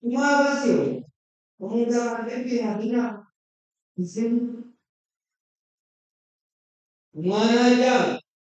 Omwabazyo, omuntu akampa empiiha bina kuzimu. Omwana aryanga yaagita.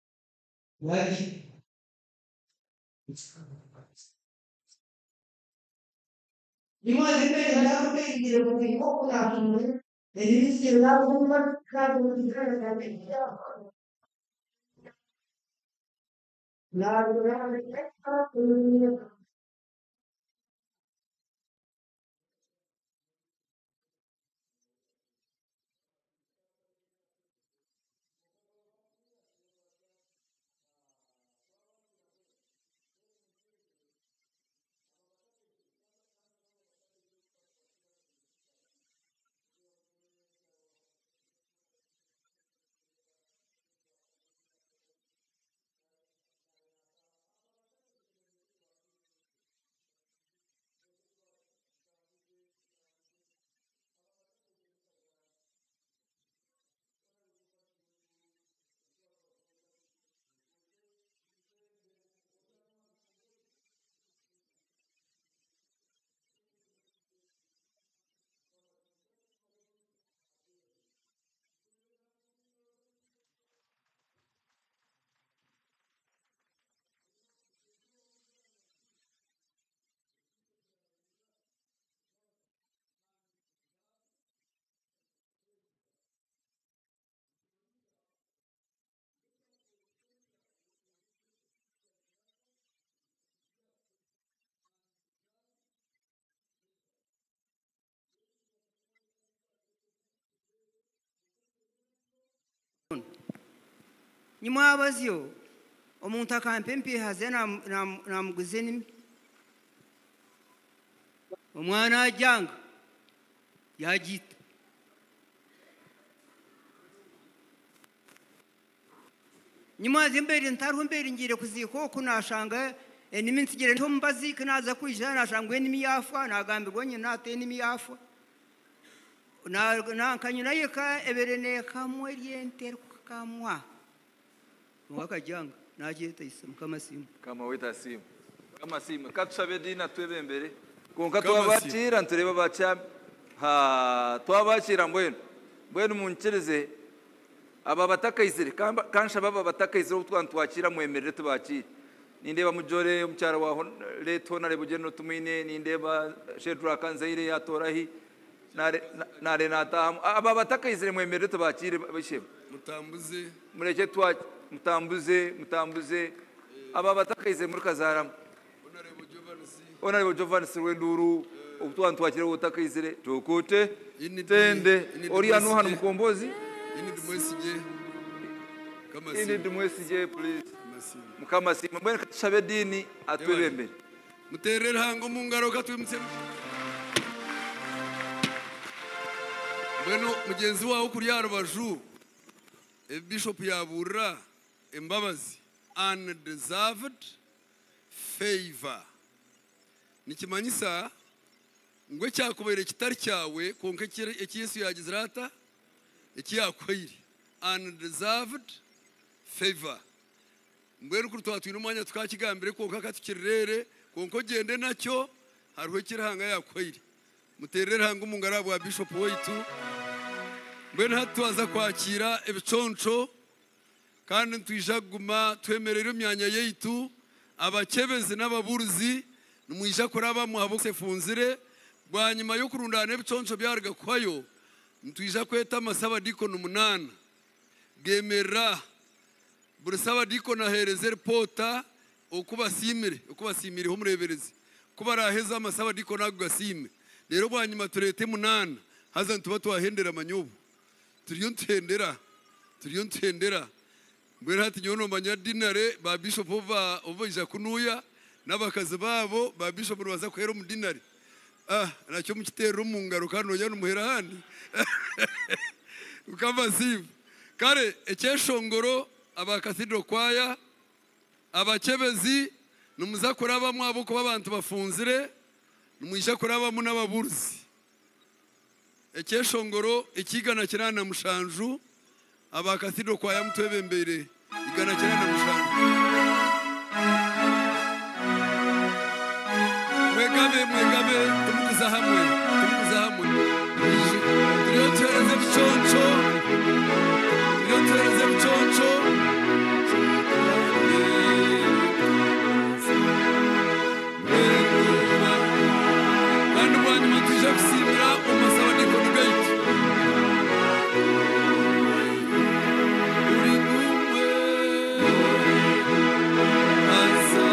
Nyimwabazyo omuntu akampa empiiha ze naamuguza enimi. Omwana agyanga yaagiita. Nyimwazyo mbaire ntariho mbaire ngiire kuziika oku naashanga enimi ntsigire omubazi ku naaza kwija naashanga enimi yaafa naagambirwa nyina ati enimi yaafa. Nanka nyina eka ebaire neekamwa eri ente erikukamwa. Kwonka akagyanga naagyetaisa. Mukama asiimwe. Mukama waitu asiimwe. Mukama asiimwe. Ka tushabe ediini atwebembere. Kwonka twabakiira nitureeba bakyami. Haa twabakiira mbwenu. Mbwenu munyikirize aba batakaizire ka nshabe aba batakaizire obu twaba nitwakiira mwemerere tubakiire. Nindeeba Mujore omukyara wa late Honarebo General Tumwine, nindeeba Shedrack Nzaire yatoora hi. Nare nataahamu. Abo abatakaizire mwemerere tubakiire baishebo. Mutambuze. Murekye twa mutambuze mutambuze. Abo abatakaizire muri kazaaramu. Honorable Jovansi. Honorable Jovansi Rwenduru obu twaba nitwakira ou otakaizire tukute tende oriya noha ni mukombozi? Enid Mwesigye. Enid Mwesigye please. Mukama asiimwe. Mbwenu katushabe ediini atwebembere. Muteerere Ruhanga omu ngaro katwimutsye. Mbwenu mugyenzi waawe okuri aha rubaju, ebi Bishop yaabuurira, embabazi, undeserved favour. Nikimanyisa ngu ekyakubaire kitari kyawe kwonka eki Yesu yaagizire ata? Eki yaakuhaire. Undeserved favour. Mbwenu kuri twaba twine omwanya tukakigambire kwonka ka tukirireere, kwonka ogyende nakyo, hariho eki Ruhanga yaakuhaire. Muteerere Ruhanga omu ngaro ahabwa Bishopu waitu. Mbwenu hati twaza kwakiira ebiconco kandi nitwija kuguma twemereire omu myanya yaitu. Abakyebezi n'ababuurizi nimwija kurabamu ahabw'okuba efunzire. Bwanyima y'okurundaana ebiconco byaruga kuhwayo, nitwija kweta amasabadiikoni munaana geemerere aha. Buri sabadiikoni aheereze ripoota oku basiimire, oku basiimiireho omureeberezi. Ku baraaheze amasabadiikoni ago gasiime, reero bwanyima tureete munaana, haza nituba twahendera manya obwo. Turiyo nituhendera, turiyo nituhendera. Mbwenu hati nyowe noomanya dinare ba bishopu obu ba obu baija kunuuya n'abakazi baabo, ba bishopu nibaza kuheera omu dinare. Ah, nakyo mukiteerere omu ngaro kandi noija nimuheera ahandi. Mukama asiimwe. Kare ekyeshongoro aba Cathedral Choir, abakyebezi nimuza kurabamu ahabw'okuba abantu bafunzire, nimwija kurabamu n'ababuurizi. Ekyeshongoro eky'igana kinaana na mushanju, aba Cathedral Choir mutwebembeire 907. Mwegabe, mwegabe, Turikuza hamwe, turikuza hamwe. Turiyo tuhereza ebiconco, turiyo tuhereza ebiconco. Kandi bwanyuma twija kusiimira omu masabadikoni gaitu. Uri gumwe, aza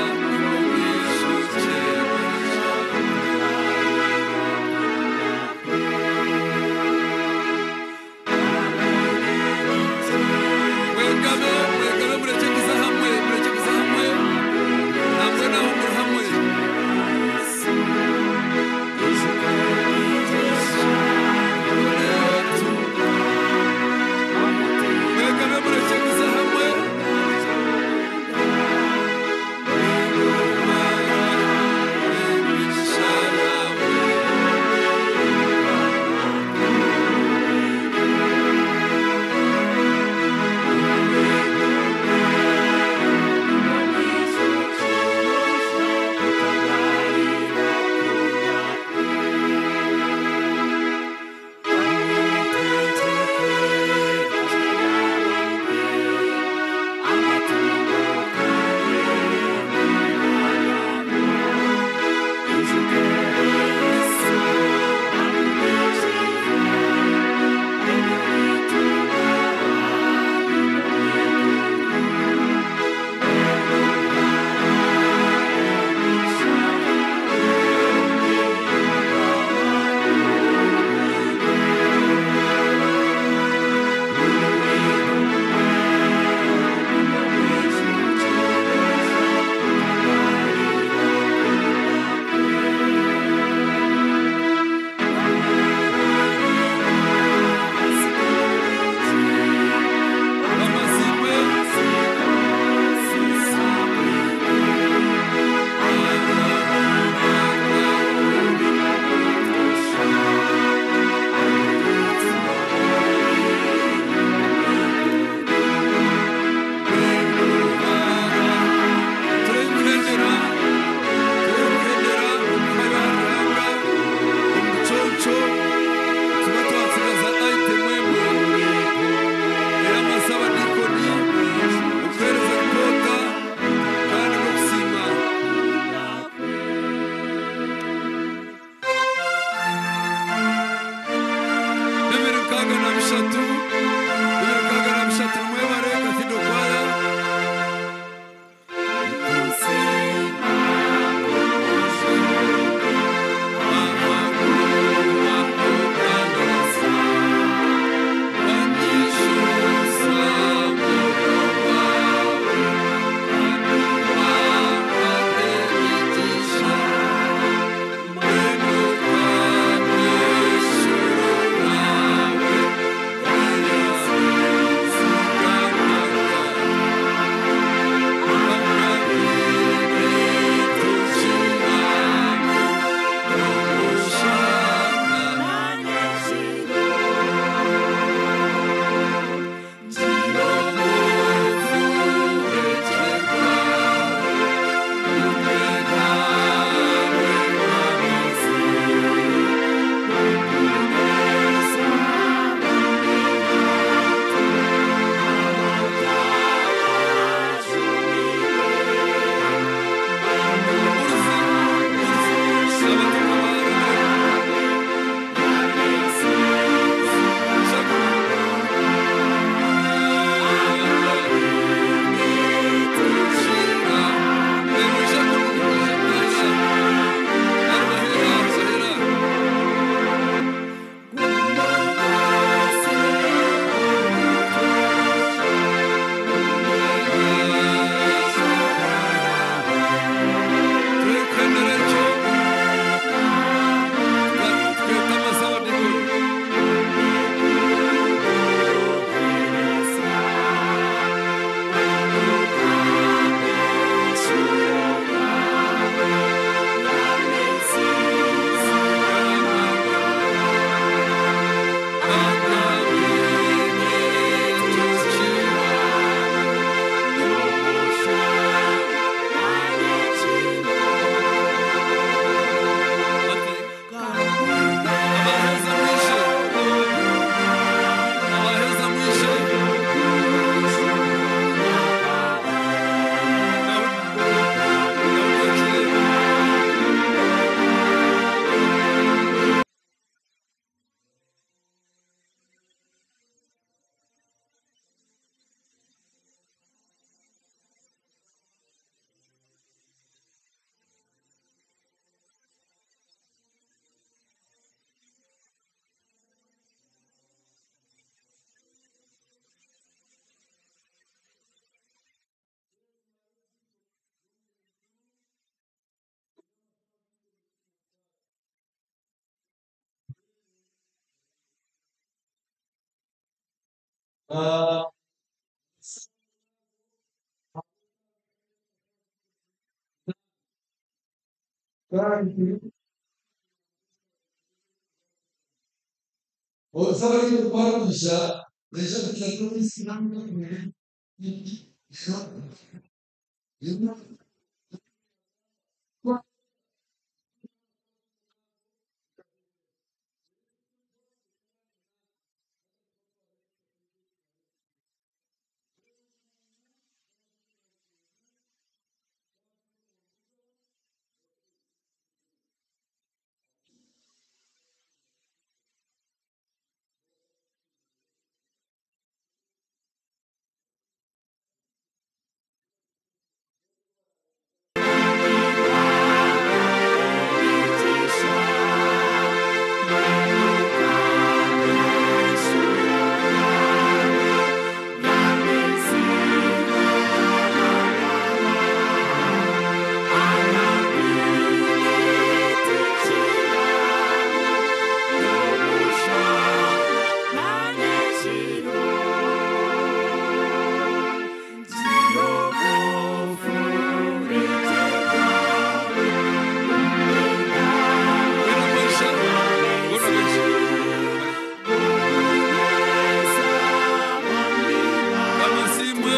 Amasiimwe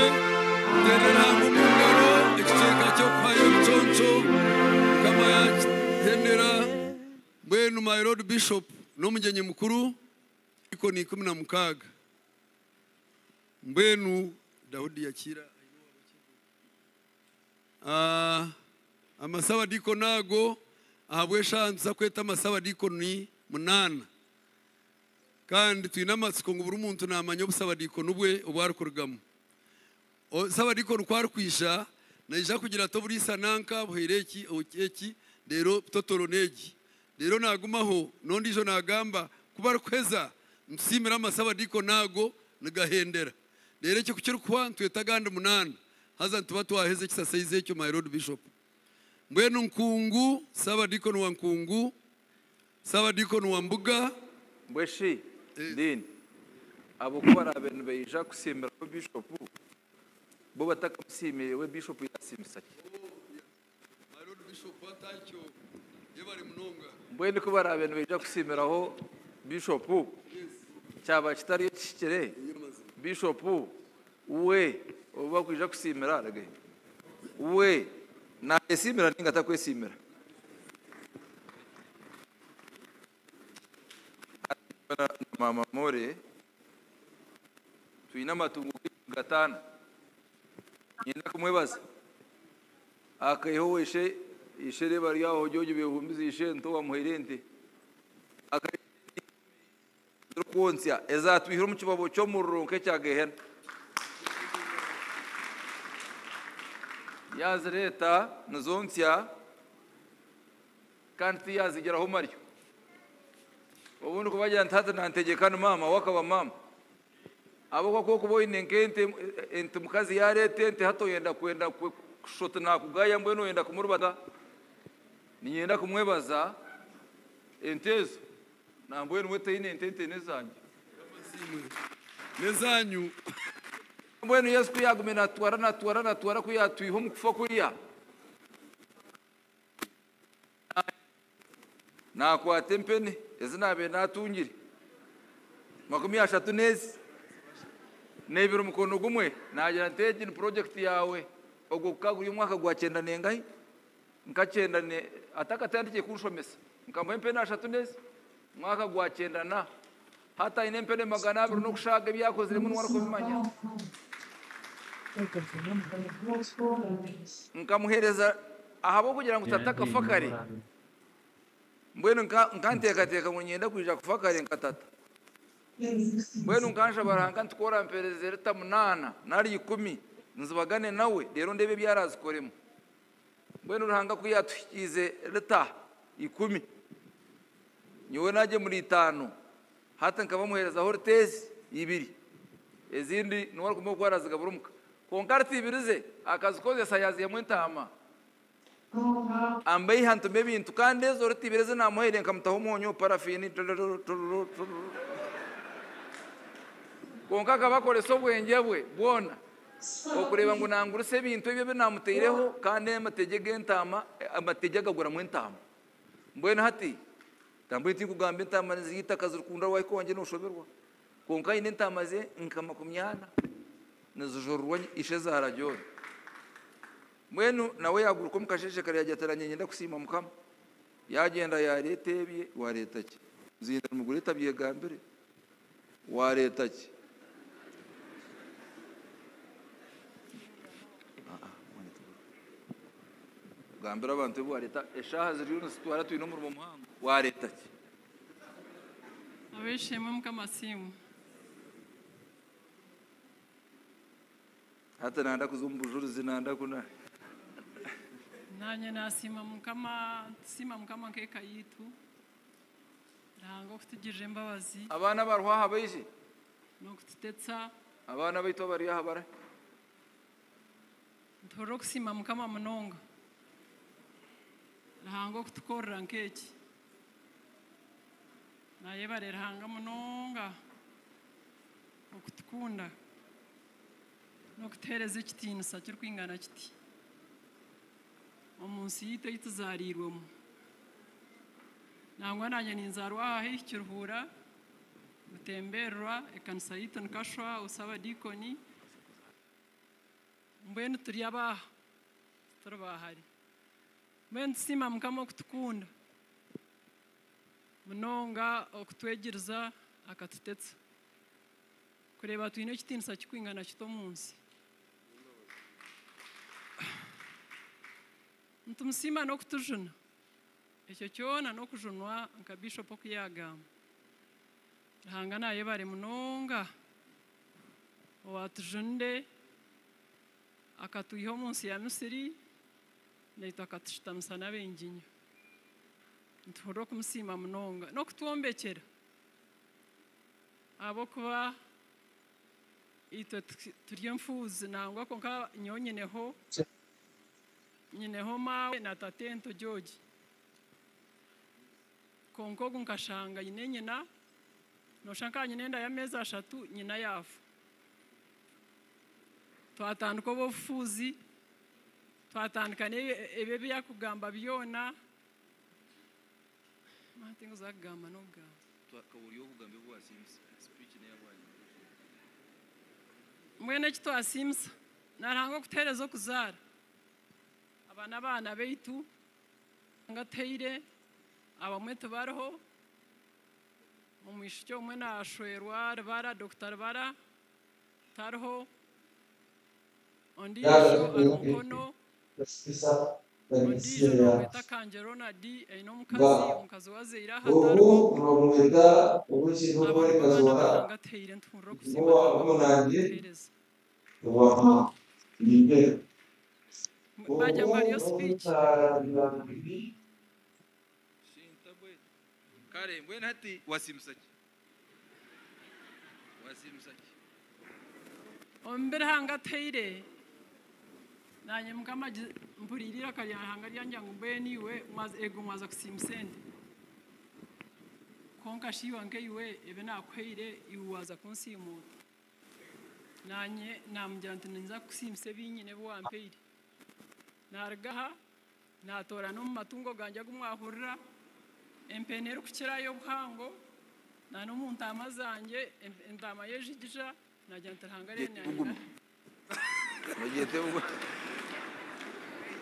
terera hamwe omu ngaro ekicweka ky'okuhayo ebiconco Mukama yakihendera. Mbwenu my lord bishop n'omugyenyi mukuru dikoni 16 mbwenu Daudi yakiira. Amasabadikoni ago ahabw'eshaaha nituza kweta amasabadikoni 8 kandi twine amatsiko ngu buri muntu naamanya obusabadikoni bwe obu arikurugamu. Sabadikoni ku arikwija naija kugira ati oburiisa nanka buhaire eki eki reero totoro n'egi. Reero naagumaho n'ondiijo naagamba ku barikuheza nitusiimira amasabadikoni ago nigahendera. Reero ekyo ku kirikuhwa nitweta agandi 8 haza nituba twaheza ekisaseizi ekyo my lord bishop. Mbwenu Nkungu, Saabadiikoni wa Nkungu, Saabadiikoni wa Mbuga. Mbwe shi Dean, abo ku baraabe nibaija kusiimiraho Bishopu, bo batakamusiimiire we Bishopu yaasiimisa ki? My Lord Bishop atakyo yebare munonga. Mbwenu ku baraabe nibaija kusiimiraho Bishopu, kyaba kitari ekihikire, Bishopu we ou barikwija kusiimira aragahi? We naayesiimira nainga takwesiimira? Na Maama More twine amatungo gaitu gataana. Niinyenda kumwebaza. Akaiha owaishe, ishe reeba ari aho George Behumbize ishe nto owamuhaire ente. Akaiha ente ikumi zirikwontsya ezaatwihire omu kibabo ky'omuriro nk'ekya Gehena. Yaazireeta nizontsya kandi tiyaazigiraho maryo. Obundi kubagira nti hati nantegyeka ni maama, we akaba maama. Ahabw'okuba ku orikuba oine nk'ente, ente mukazi yaareeta ente hati oyenda kwenda kushusha oti naakugaya mbwenu oyenda kumurubata. Niinyenda kumwebaza ente ezo nambwenu we taine ente, ente n'ezangye. N'ezanyu. Mbwenu Yesu ku yaagumire naatwara, naatwara, naatwara, ku yaatwiha omu kufa kuriya, naakwata empene ezi naabaire naatungire, 30 n'ezi, n'ebiri mukono gumwe, naagira nti egi ni purojekiti yaawe. Ogwo gukaba guri omwaka gwa kyenda nengahi? Nka kyenda ne, atakatandikire kunshomesa. Nkamuha empene ashatu n'ezi, omwaka gwa kyenda na. Hati aine empene 200 n'okushaaga ebi yaakoziremu niwe arikubimanya. Nkamuheereza ahabw'okugira ngu tata akafa kare. Mbwenu nkanteekateeka ngu niinyenda kwija kufa kare nka tata. Mbwenu nkanshaba Ruhanga nti ku orampeereze rita 8 nari 10 nzibagane nawe reero ndeebe ebi araazikoremu. Mbwenu Ruhanga ku yaatuhikiize rita 10, nyowe naagyemura 5, hati nkaba muheerezaho rita ezi ibiri, ezindi niwe arikumanya oku araazigabura omuka. Kwonka rita ibiri ze akazikozesa yaazihamu entaama. Ambeiha ntume ebintu kandi ezo rita ibiri ezi naamuhaire nkamutaho omwonyo, parafiini, tururu, tururu, tururu. Kwonka akaba akoresa obwengye bwe bwona okureeba ngu nangurisa ebintu ebyo ebi naamutaireho, kandi amategye g'entaama, amategye agaguramu entaama. Mbwenu hati, tambwenu tinkugamba entaama nizirya eitaka zirikunda waahika owangye nooshoberwa. Kwonka aine entaama ze nka 40 nizijururwa ishezaara John. Mbwenu nawe yaaguruka omu kasheeshe kare yaagira ati, Naanye niinyenda kusiima Mukama. Yaagyenda yaareeta ebye, waareeta ki? Muzinda nimugureeta byegambire. Waareeta ki? Gambira abantu ebi waareeta. Eshaaha ziriyo nizitwara twine omurimo muhango. Waareeta ki? Ab'eishe-emwe Mukama asiimwe. Hati nanda kuza omu bujurizi nanda kuna. Naanye nasiima Mukama, nitusiima Mukama nk'eka yaitu. Ruhanga okutugirira embabazi. Abaana abariho aha baije? N'okututetsa. Abaana baitu abari aha barahi? Nituhurira okusiima Mukama munonga. Ruhanga okutukorera nk'eki. Nayebare Ruhanga munonga okutukunda n'okutuheereza ekitiinisa kirikwingana kiti omu nsi yaitu ei tuzaariirwemu. Nangwa naanye ninzaarwa aha haihi Kiruhura, Butembererwa, ekanisa yaitu ni Kashwa House abadiikoni. Mbwenu turi ab'aha, tituri ba hare. Mbwenu nitusiima Mukama okutukunda munonga, okutwegyeriza akatutetsa kureeba twine ekitiinisa kirikwingana kita omu nsi. Nitumusiima n'okutujuna. Ekyo kyona n'okujunwa nka Bishop oku yaagamba. Ruhanga naayebare munonga owaatujunire akatwiha omu nsi ya Misiri naitwe akatushutamisa n'abainginya. Nituhurira okumusiima munonga n'okutwombekyera ahabw'okuba itwe turi enfuuzi nangwa kwonka nyowe nyineho Nyineho maawe na tatento George. Kwonka ogu nkashanga aine nyina, noshusha nka nyine enda y'ameezi ashatu nyina yaafa. Twatandika obwo obufuuzi, twatandika n'ebyo ebi arikugamba byona. Tinkuza kugamba n'okugamba. Mbwenu eki twasiimisa na Ruhanga okutuheereza okuzaara. Aba n'abaana baitu Ruhanga atuhaire, abamwe tibariho. Omwishiki omwe naashwerwa Rubara, Dokita Rubara, tariho. Ondiijo ari Mukono, ondiijo noomweta Kangye Ronald aine omukazi, omukazi we azaire aha tariho. Aba nibo baana abu Ruhanga atuhaire nituhurira okusiima Ruhanga ahabw'okutuheereza. Baagira ngu hariyo speech. Kare mbwenu hati wasiimisa ki? Wasiimisa ki? Omu bi Ruhanga atuhaire, naanye Mukama mpuriire eiraka rya Ruhanga ryangira ngu mbwenu iwe eego mwaza kusiimisa ente, kwonka shi iwe nkaiwe ebi naakuhaire iwe waaza kunsiima ota? Naanye naamugira nti, Ninza kukusiimisa ebi nyine ebi wampaire. Naaruga aha, naatoorana omu matungo gangye agu mwahurira, empene erikukirayo obuhango, na n'omu ntaama zangye, entaama y'ejigija, naagira nti, Ruhanga ariyo naanyenda.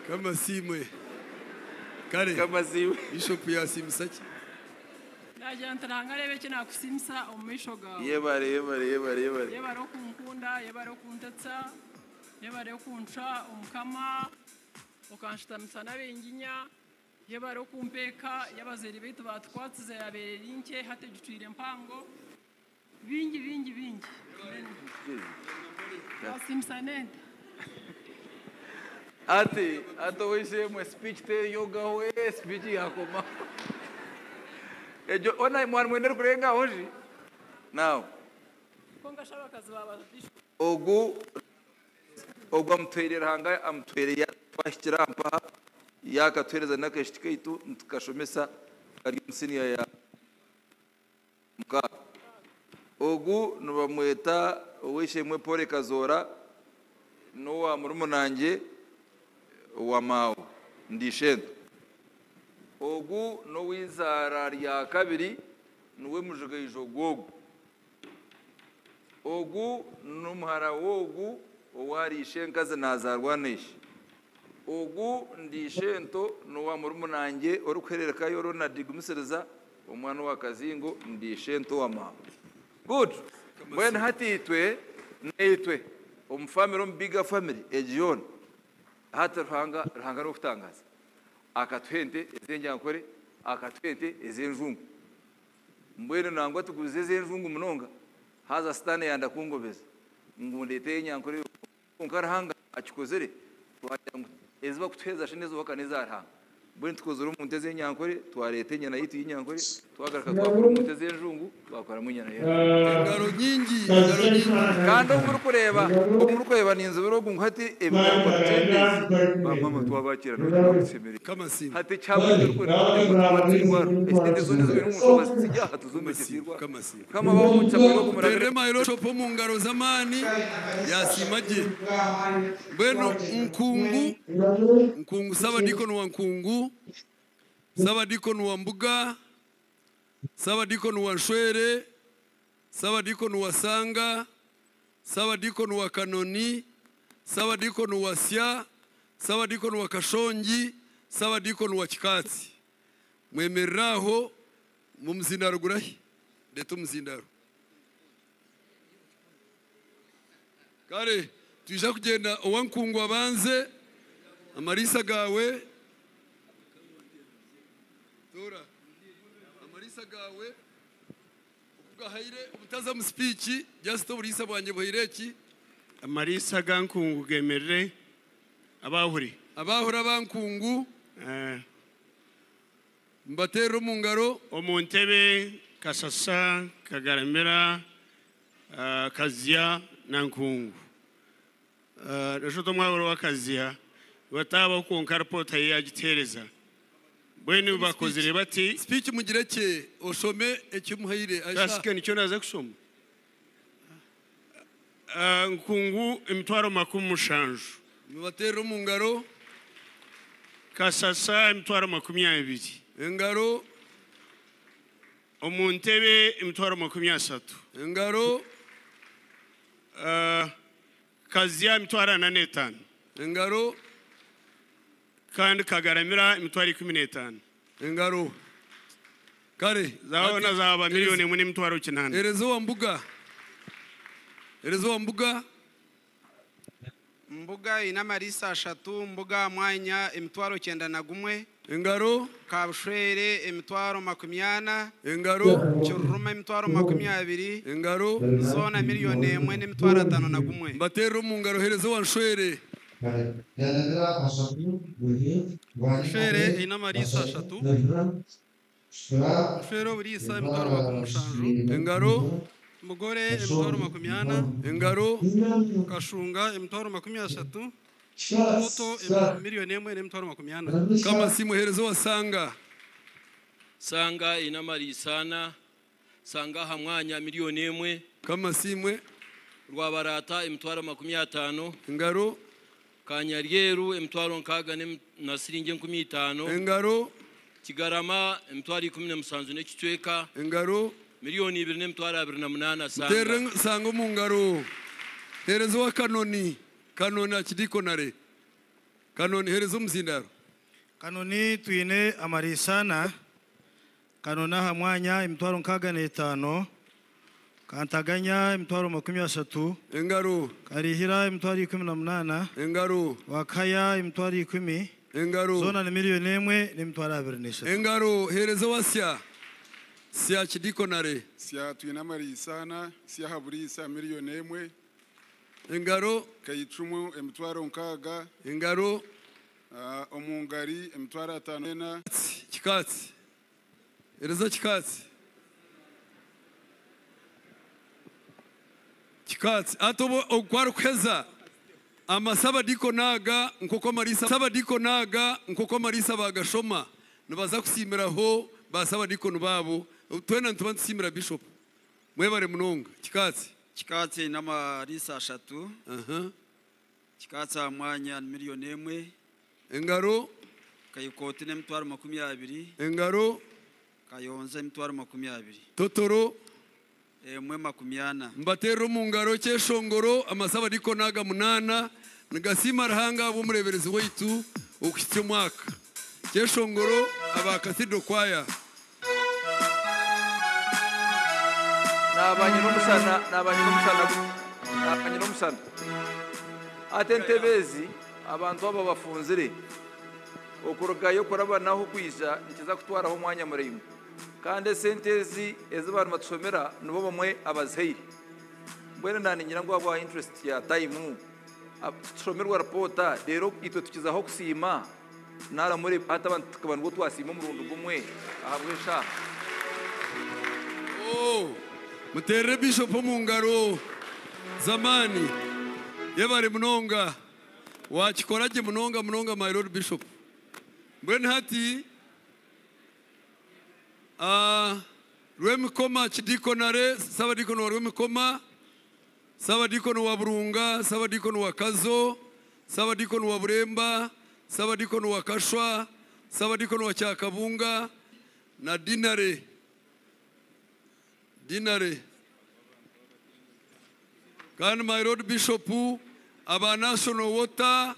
Kamasiimwe. Kare, Bishop yasiimisa ki? Naagira nti, Ruhanga areebe eki naakusiimisa omu maisho gaawe. Yebare, yebare, yebare, yebare. Yebare okunkunda, yebare okuntetsa, yebare okuncwa Omukama, okanshutamisa n'abainginya, yebare okumpa eka y'abazaire baitu baatukwatsize yaabaire eri nkye hati egicwire mpango. Bingi bingi bingi. Twasiimisa n'ente. Ati ati ow'eishe-emwe speech teeyogaho ee speech yaakomaho. Egyo ona mwari mwenda erikurenga aho shi? Now. Kwonka shi abakazi ba bishop. Ogu ogu amutuhaire Ruhanga amutuhaire twahikire aha mpaha yaakatuheereza n'akaishiki kaitu nitukashomesa kari omu siniya ya mukaaga. Ogu. Ogu nibamweta ow'eishe-emwe Paul Kazoora n'owa murumunangye owa maawe ndi ishento. Ogu n'ow'izaara rya kabiri niwe mujigaijo gw'ogu. Ogu n'omuhara w'ogu owaari ishenkazi naazaarwa na ishe. Ogu ndi ishento n'owa murumunangye orikuhererekayo Ronald Gumisiriza omwana owa Kazingo ndi ishento owa maawe. Good. Mbwenu hati itwe naitwe omu family omu bigger family egi yoona hati Ruhanga Ruhanga n'ow'okutangaaza. Akatuha ente ez'enyankore, akatuha ente ez'enjungu. Mbwenu nangwa tuguze ez'enjungu munonga haza sitaane yanda kungobeza ngu ndeete ey'enyankore yonka. Kwonka Ruhanga akikozire twagira ngu ezi bakutuheereza shi n'ez'owaka n'eza Ruhanga. Mbwenu tukozire omu nte z'enyankore twareeta enyana yaitu y'enyankore twagaruka twakora omu nte z'enjungu twakoramu enyana y'enjungu. Engaro nyingi, engaro nyingi. Kandi obu murikureeba, obu murikureeba ninzibira ogu ngu hati ebigambo bikyendeeze, ba maama twabakiira nogira ngu tushemereirwe. Kamasimba. Hati ekihango eki turikwenda kugira ngu tukwatise endwara, esente zoona ezi oine omu nshoba zitsigye aha tuzombekye ezi irwariro. Kamasimba. Mukama abahe omugisha mwine ogu murabire. Muteerere Mailo Shop omu ngaro z'amaani yasiima gye. Mbwenu Nkungu, Nkungu Saabadiikoni wa Nkungu, Saabadiikoni wa Mbuga, Saabadiikoni wa Nshwere, Saabadiikoni wa Sanga, Saabadiikoni wa Kanoni, Saabadiikoni wa Sya, Saabadiikoni wa Kashongi, Saabadiikoni wa Kikaatsi. Mwemerere aho mu muzindaaro gurahi? Reeta omuzindaaro. Kare twija kugyenda owa Nkungu abanze amariisa gaawe. Toora amariisa gaawe oku gahaire obutaza mu sipiiki just oburiisa bwangye buhaire eki. Amariisa ga Nkungu gemerere abaahuri. Abaahuri aba Nkungu mbateerere omu ngaro. Omu ntebe Kasasa, Kagaramira, Kazia na Nkungu. Noshusha oti omwahuri owa Kazia bataabaho kwonka ripoota ye yaagituheereza. Mbwenu bakozire bati. Sipiiki mugirekye oshome eki omuhaire. Kasike nikyo naaza kushoma. Nkungu emitwaro 70. Mubateerere omu ngaro. Kasasa emitwaro 20. Engaro. Omu ntebe emitwaro 30. Engaro. Kazia emitwaro 45. Engaro. Kandi Kagaramira emitwaro 15. Engaro. Kare. Zaabona zaaba miliyoni 1 n'emitwaro 8. Hereza owa Mbuga. Hereza owa Mbuga. Mbuga eine amariisa ashatu, Mbuga aha mwanya emitwaro 91. Engaro. Kabushwere emitwaro 40. Engaro. Kiruruma emitwaro 20. Engaro. Zoona miliyoni 1 n'emitwaro 51. Mbateerere omu ngaro. Hereza owa Nshwere. Nshwere eine amariisa ashatu. Nshwere oburiisa emitwaro 70. Engaro. Mugore emitwaro 40. Engaro. Kashunga emitwaro 30. Toto miliyoni 1 n'emitwaro 40. Kamasimu hereza owa Sanga. Sanga eine amariisa ana. Sanga aha mwanya miliyoni 1. Kamasimwe. Rwabarata emitwaro 50. Engaro. Kanyaryeru emitwaro 60 na siringi 5,000. Engaro. Kigarama emitwaro 17 n'ekicweka. Engaro. Miliyoni 2 n'emitwaro 28 Sanga. Muteerere Sanga omu ngaro. Hereza owa Kanoni. Kanoni akidikonare. Kanoni hereza omuzindaaro. Kanoni twine amariisa ana. Kanoni aha mwanya emitwaro 65. Kantaganya emitwaro 30. Engaro. Karihira emitwaro 18. Engaro. Wakaya emitwaro 10. Engaro. Zoona ni miliyoni 1 n'emitwaro 23. Engaro. Hereza owa Sya. Sya kidikonare. Sya twine amariisa ana. Sya aha buriisa miliyoni 1. Engaro. Kaicumu emitwaro 60. Engaro. Omungari emitwaro 54. Kikaatsi. Hereza Kikaatsi. Kikaatsi. Ati obu ogu arikuheza amasabadiko naga nk'oku amariisa sabadiko naga nk'oku amariisa bagashoma nibaza kusiimiraho basabadikoni baabo twena nituba nitusiimira bishop. Mwebare munonga. Kikaatsi. Kikaatsi n'amariisa 3. Kikaatsi aha mwanya ni 1 million. Engaro. Kayikooti n'emitwaro 20. Engaro. Kayonza emitwaro 20. Totoro. 1 40. Mbaterera omu ngaro kyeshongoro amasaba diko naga 8 nigasiima Ruhanga bw'omureberezi waitu okuhitsya omwaka. Kyeshongoro aba Cathedral Choir. Nabanye n'omushana, nabanye n'omushana, nabanye n'omushana. Ate entebe ezi abantu aba bafunzire okurugayo kurabanaho kwija nikiza kutwaraho omwanya muraingwa, kandi esente ezi ezi bantu batushomera nibo bamwe abazihaire. Mbwenu naningira ngu abwa interest ya time tushomerwa ripota, rero itwe tukizaho kusiima naramure hati abantu tukaba nibwo twasiima omurundi gumwe ahabw'eshaaha. Oh, muterere bishop omu ngaro zamani yebare munonga, wakikora gye munonga munonga, my lord bishop. Mbwenu hati Rwemikoma kidikonare, sabadikono wa Rwemikoma, sabadikono wa Burunga, sabadikono wa Kazo, sabadikono wa Buremba, sabadikono wa Kashwa, sabadikono wa Kyakabunga na Dinare. Dinare. Kandi my lord bishop, aba National Water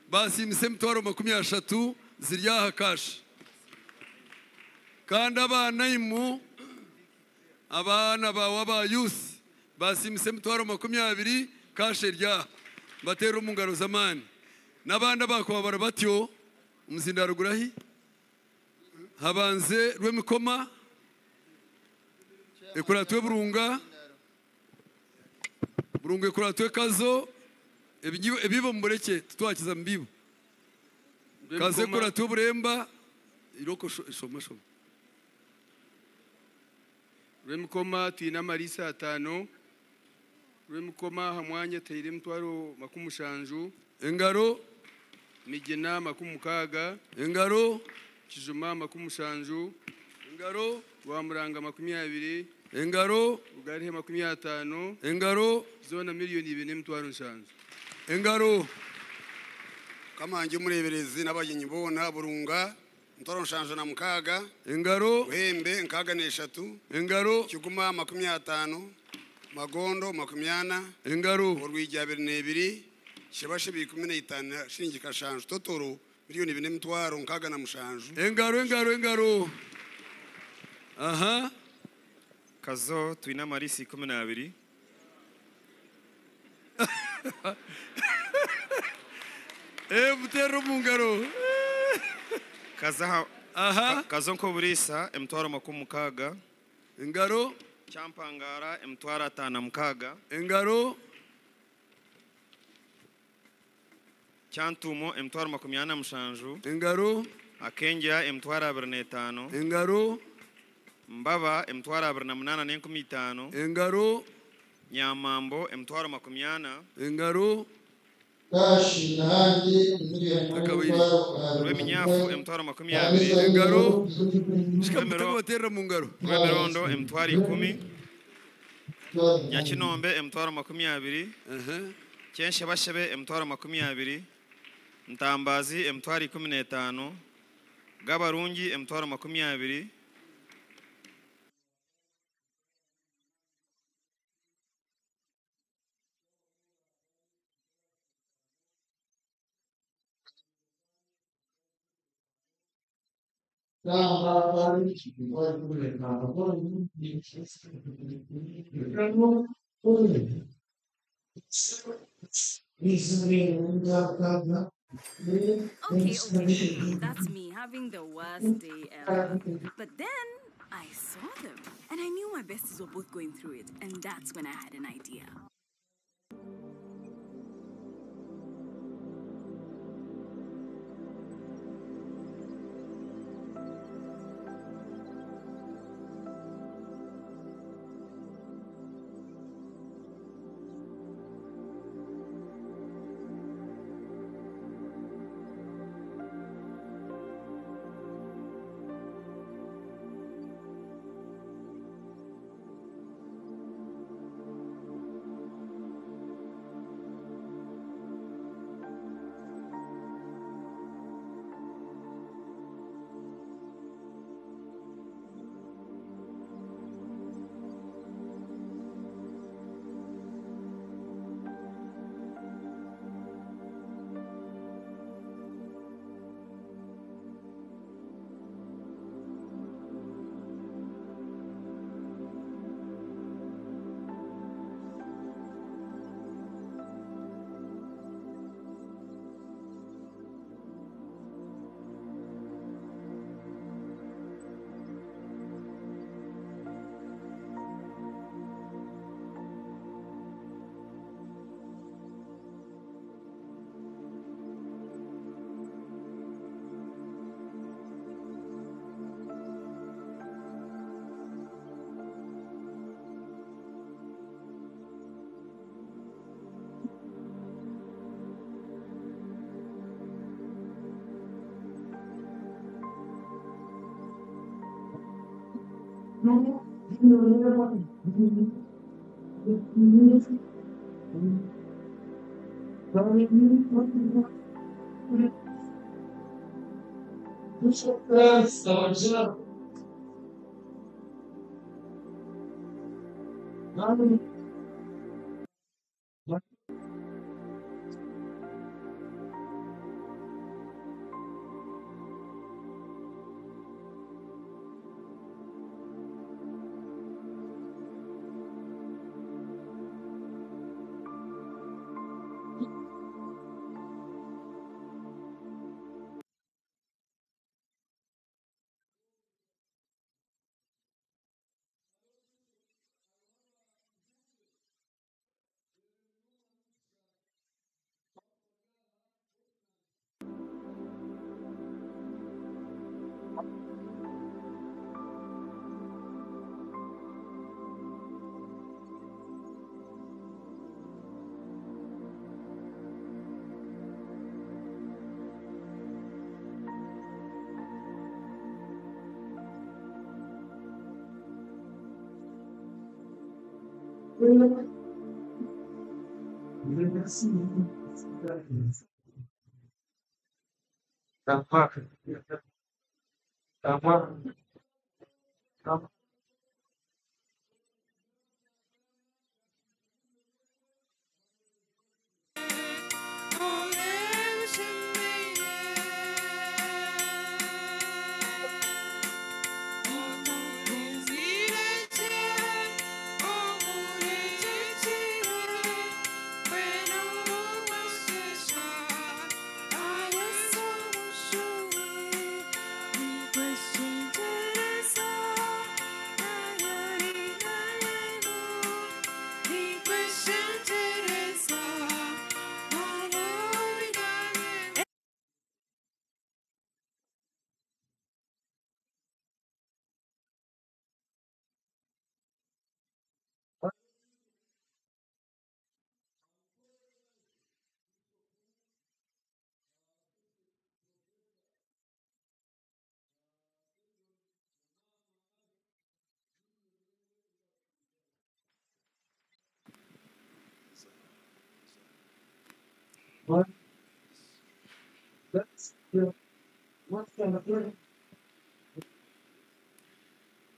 basiimise emitwaro 30 ziri aha cash. Kandi abaana imu abaana bawe aba youth basiimise emitwaro 20 cash eryaha, bateera omu ngaro z'amaani. N'abandi abakubabara batyo omuzindaro gurahi habanze Rwemikoma, ekuratwe Burunga, Burunga ekuratwe Kazo, ebibo mureke tutwakiza mu bibo. Kazo ekuratwe Buremba, iroko shoma shoma. Rwemikoma twine amariisa 5. Rwemikoma aha mwanya taire emitwaro 70. Engaro. Migina 60. Engaro. Kijuma 70. Engaro. Rwamuranga 20. Engaro. Rugarihe 50. Engaro. Zoona 2,700,000. Engaro. Kamangi omureberezi n'abagenyi boona, Burunga emitwaro 76. Engaro. Buhembe 63. Engaro. Kiguma 50, Magondo 40. Engaro. Orwigi 22, Shebashebe 15, shiringi kashanju, Totoro 2,667,000. Engaro, engaro, engaro. Aha. Kazo twine amarisi 12. Muterere omu ngaro. Kaza. Aha. Kazo nk'oburiisa emitwaro 60. Engaro. Kyampangara emitwaro 56. Engaro. Kyantuumo emitwaro 47. Engaro. Akengya emitwaro 25. Engaro. Mbaba emitwaro 28,500. Engaro. Nyamambo emitwaro 40. Engaro. Kashi n'ahandi miliyoni Rweminyafu emitwaro 20. Engaro. Shikamuteera mu ngaro. Rwemirondo emitwaro 10. Nyakinombe emitwaro 20. Kyenshebashebe emitwaro 20. Ntambazi emitwaro 15. Gabarungi emitwaro 20. Okay, that's me having the worst day ever. But then I saw them, and I knew my besties were both going through it, and that's when I had an idea.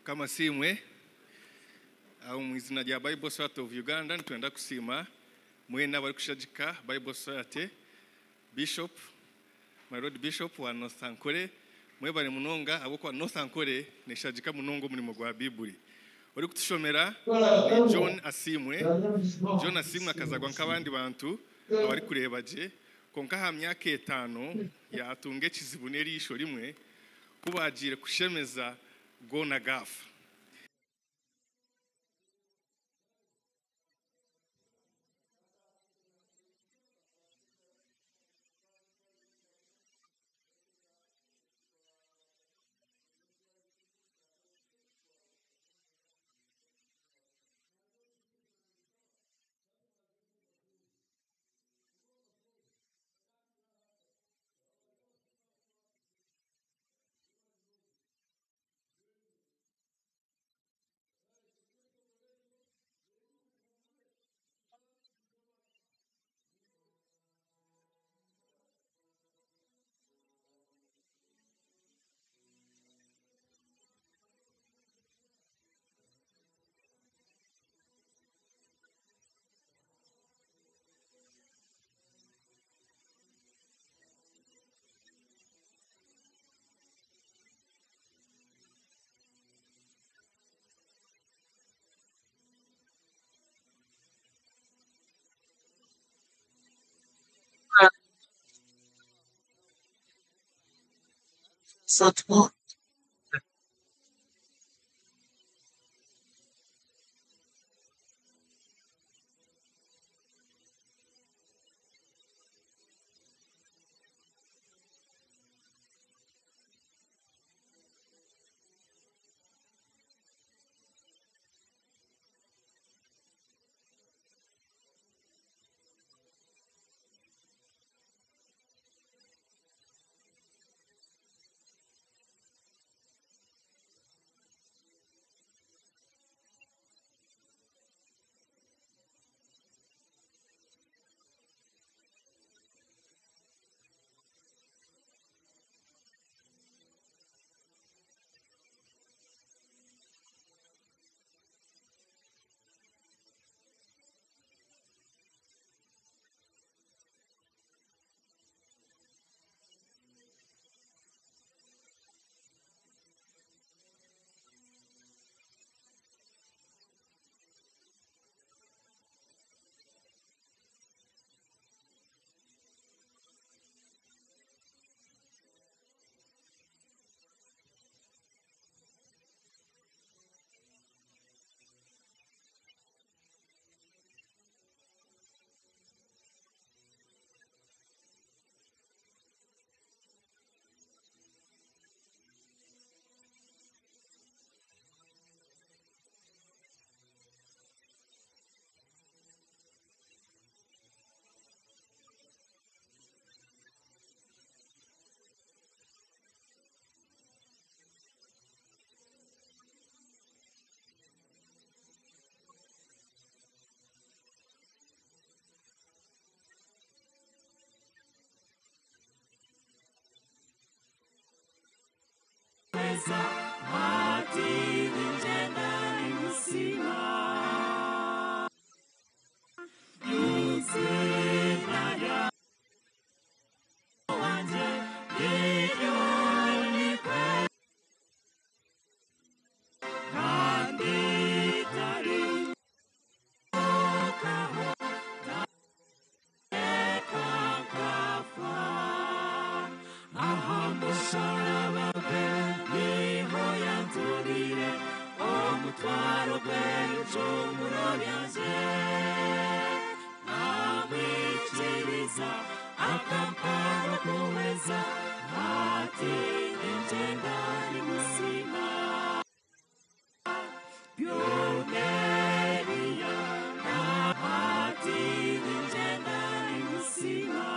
Kama simwe aho mu izina rya Bible Society of Uganda nitwenda kusiima mwena abari kushagika Bible Society, Bishop, my Lord Bishop wa North Ankole, mwebare munonga abokwa North Ankole neshagika munonga omurimo gwa Bibuli. Ori kutushomera ni John Asimwe. John Asimwe akazagwa nk'abandi bantu abari kureba gye, konka aha myaka 5 yatunga ekizibu n'eriisho rimwe kubagiire kushemeza gona gafa. Akampano kuweza hati njendani musima Pioneria na hati njendani musima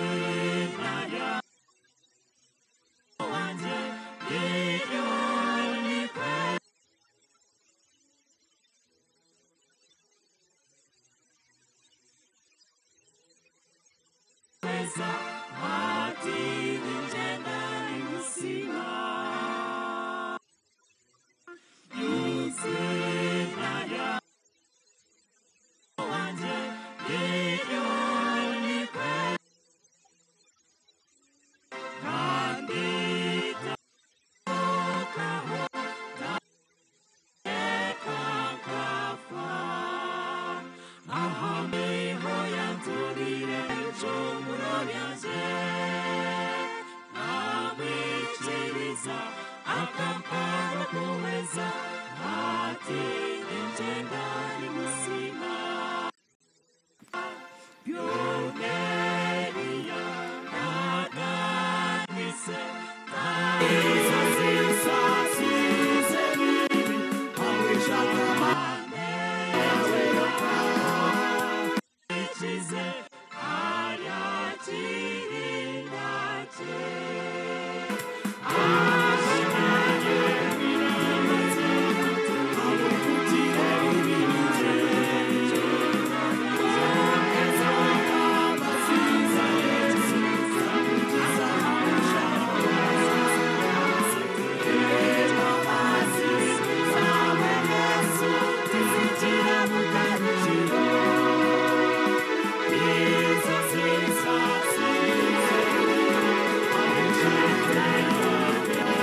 Yuzinaya wanje nilionikwe Weza hati njendani musima Yuzinaya wanje nilionikwe Kandita kaho tekafa Ahamiho yanturire ibicumuro byanje Namwikiriza akampano kuweza hati njendani musima Pioneria naganise Thank you.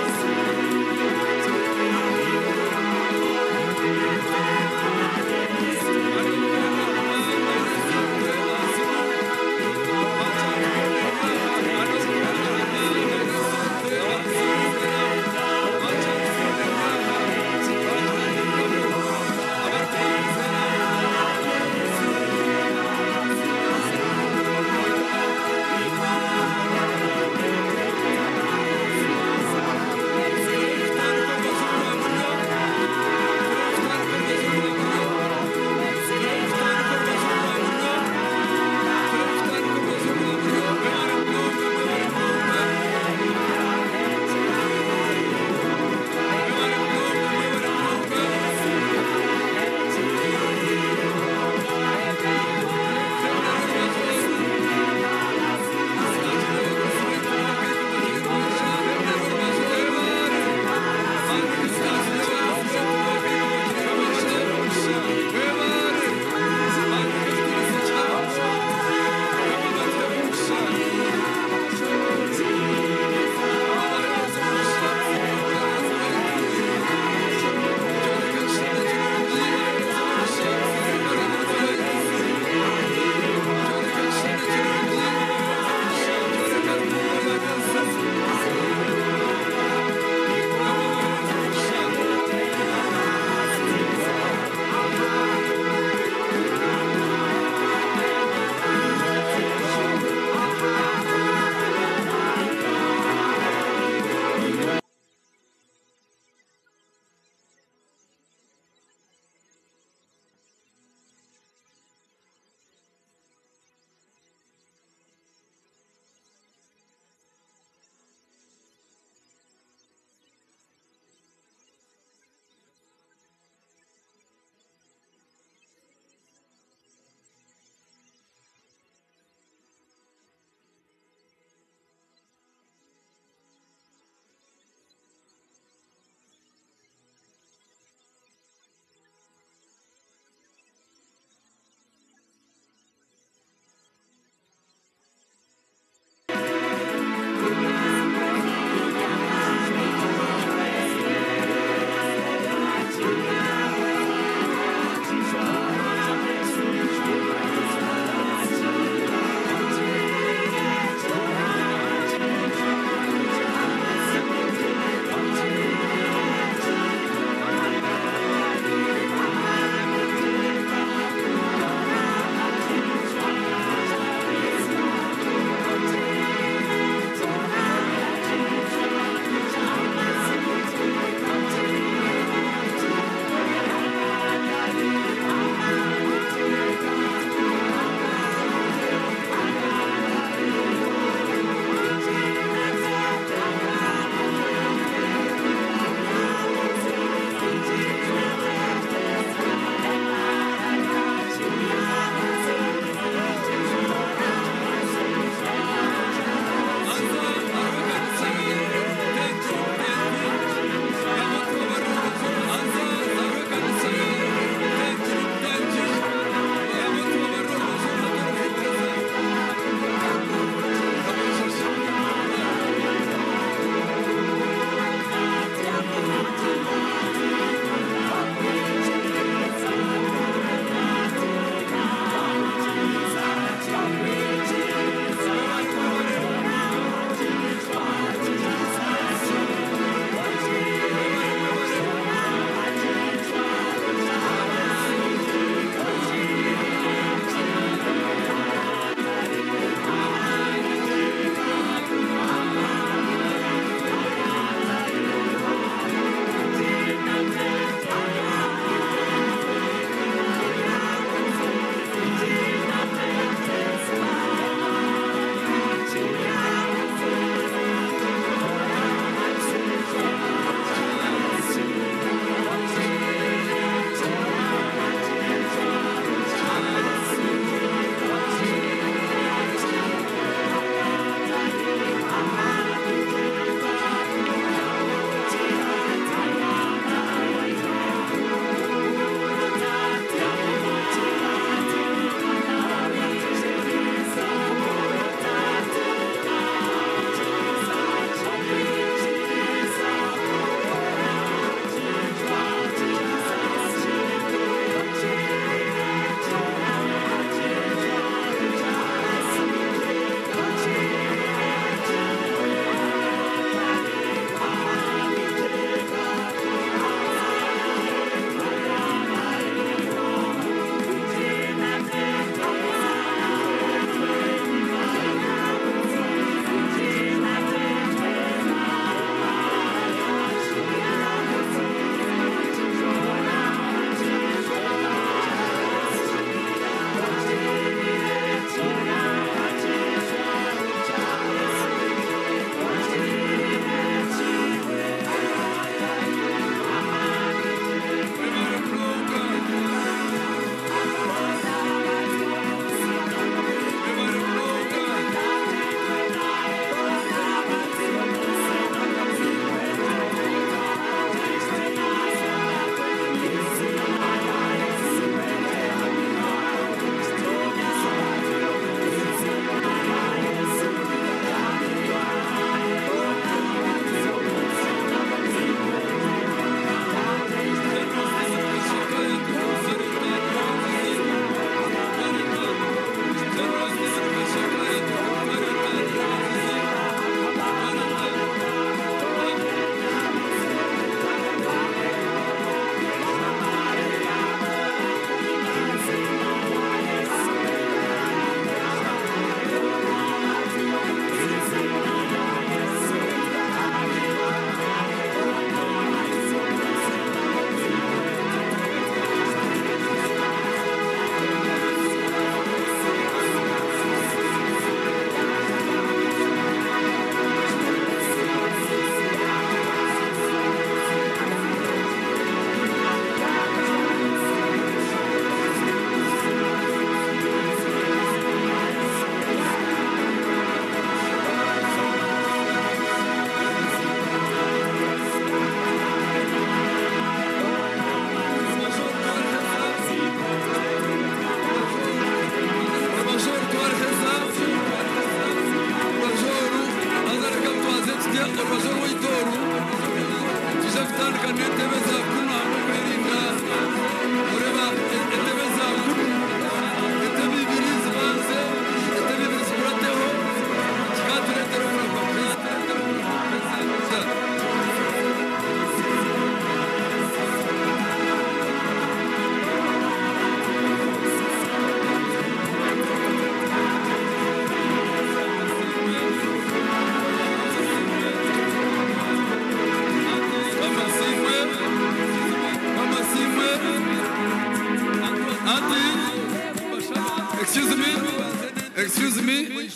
Excuse me, excuse me.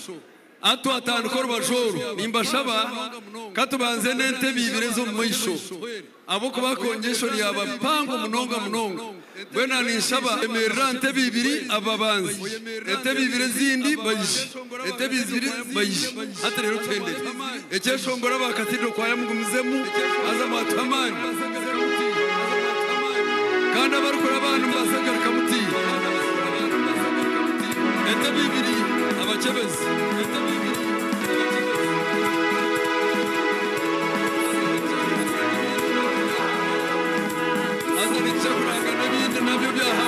Atwatandika orubaju oru nimbashaba katubanze n'entebe ibiri ez'omu maisho ahabw'okuba kongesho ryaba mpango munonga munonga bwena ninshaba emerera ntebe ibiri ababanzi entebe ibiri ezindi baije entebe ibiri baije hati rero tuhendere ekyeshongora abakatidro kwaya mugumizemu haza mwatuha amaani kandi abarikura abantu mbasagaruka muti entebe ibiri abakebezi entebe ibiri. Haza nikyo kuranga n'ebindi nabyo byaha.